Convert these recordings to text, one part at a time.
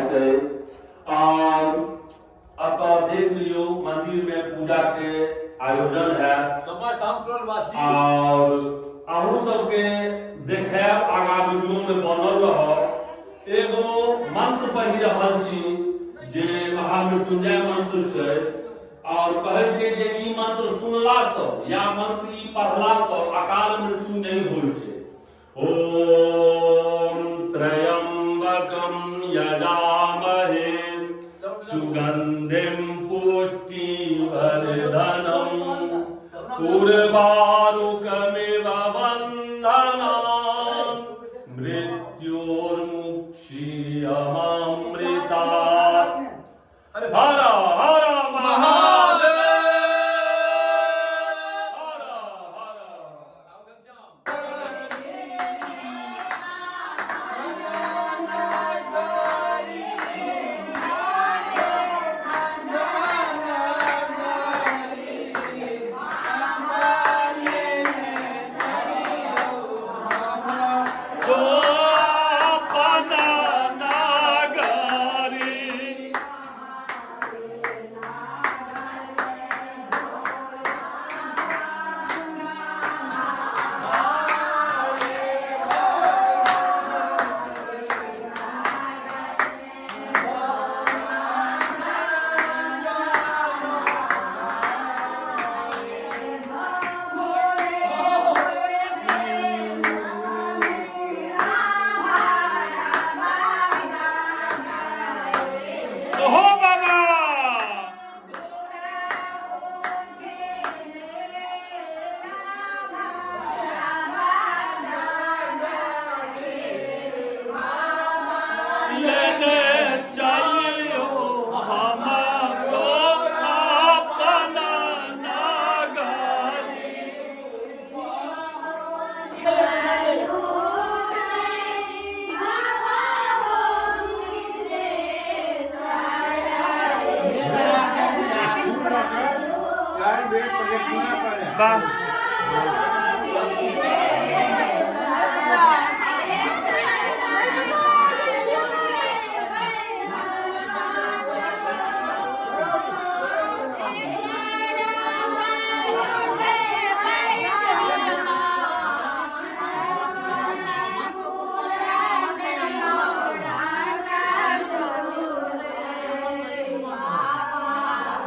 हेतै। आओर एतऽ देख लियौ, मंदिर में पूजा के आयोजन हैत और अहूँ सबके देखायब। आगा वीडियो में बनल रहब। एगो मंत्र पढ़ि रहल छी जे महामृत्युंजय मंत्र छै, और कहै छै जे ई मंत्र सुनलासँ या मंत्र ई पढ़लासँ अकाल मृत्यु नहि होइ छै। ओम त्रयम्बकम यजामहे सुगंधिम पुष्टिवर्धनम उर्वारुकमिव बन्धनान् मृत्योर्मुक्षीयमामृतात्। हर हर महादेव, हर हर। जो अपन नागरी। ओहो बाबा। लेने चलियो हमरो अपना नागरी। वाह।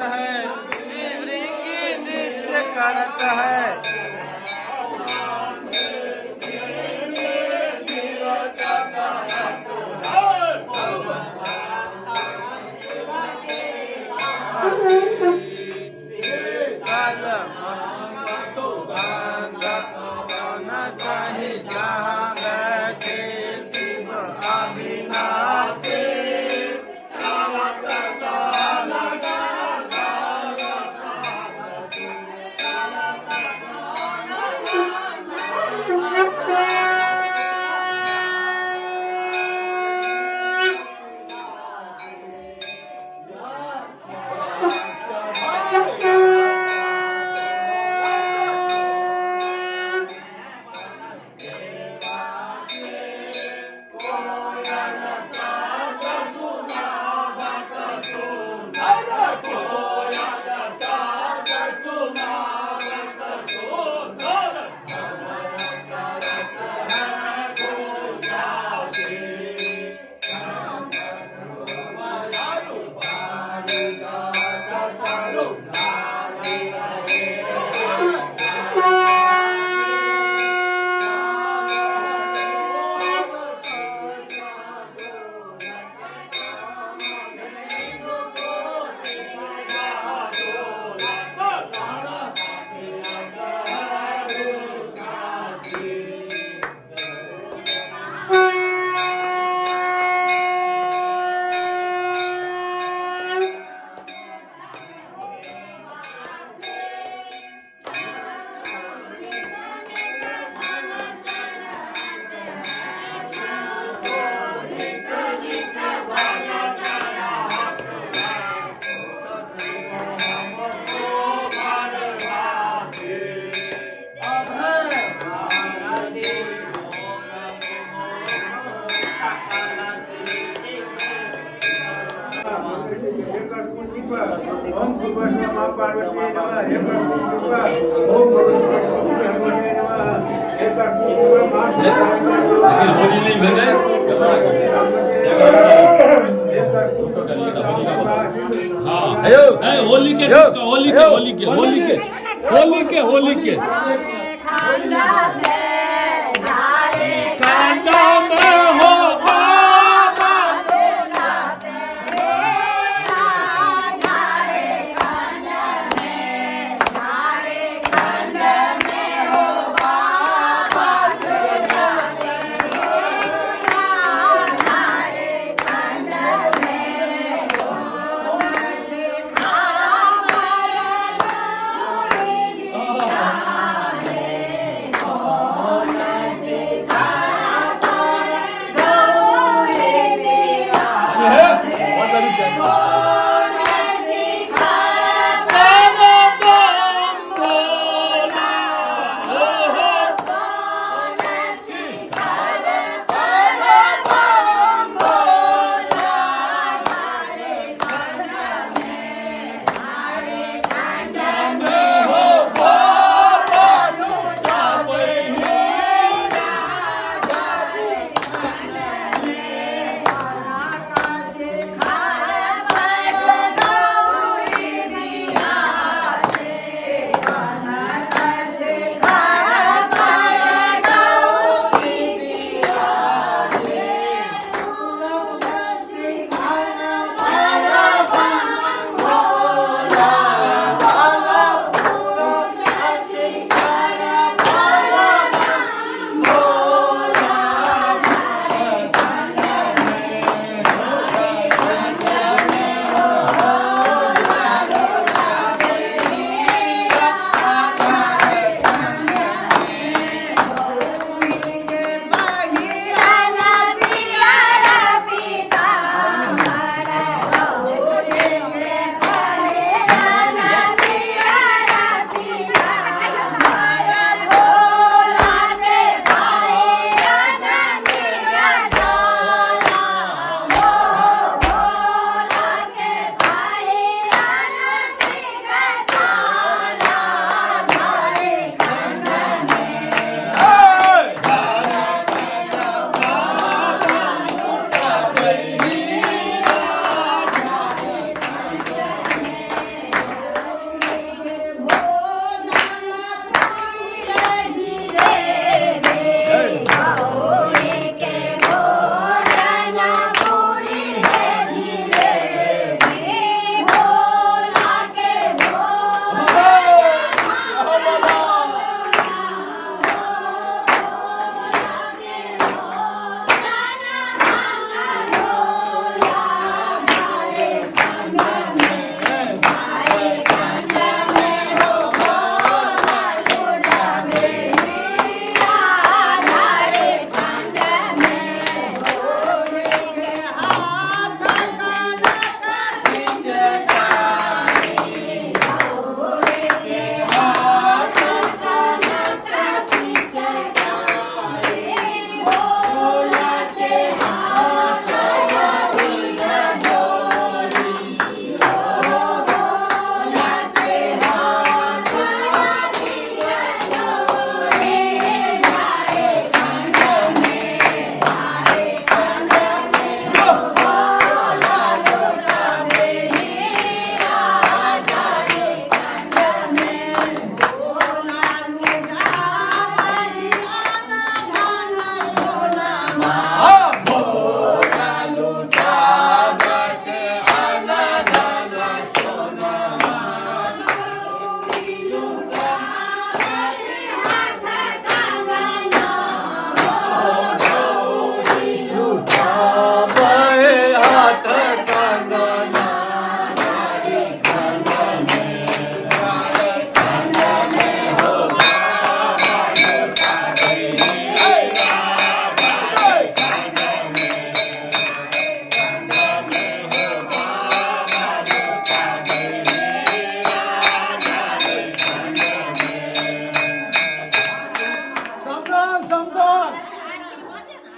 है नृत्य करत है। जहाँ बैठे शिव अविनाशी। ओम भूर्भुवः मां पार्वती नमः। हे कृपा ओम भूर्भुवः नमः। हे कृपा मां लेकिन होली नहीं भेलै। हाँ है, होली के, होली के, होली के, होली के, होली के, होली के कांडा में हो बाबा।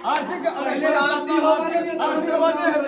आरती के आरती आरती के बाद।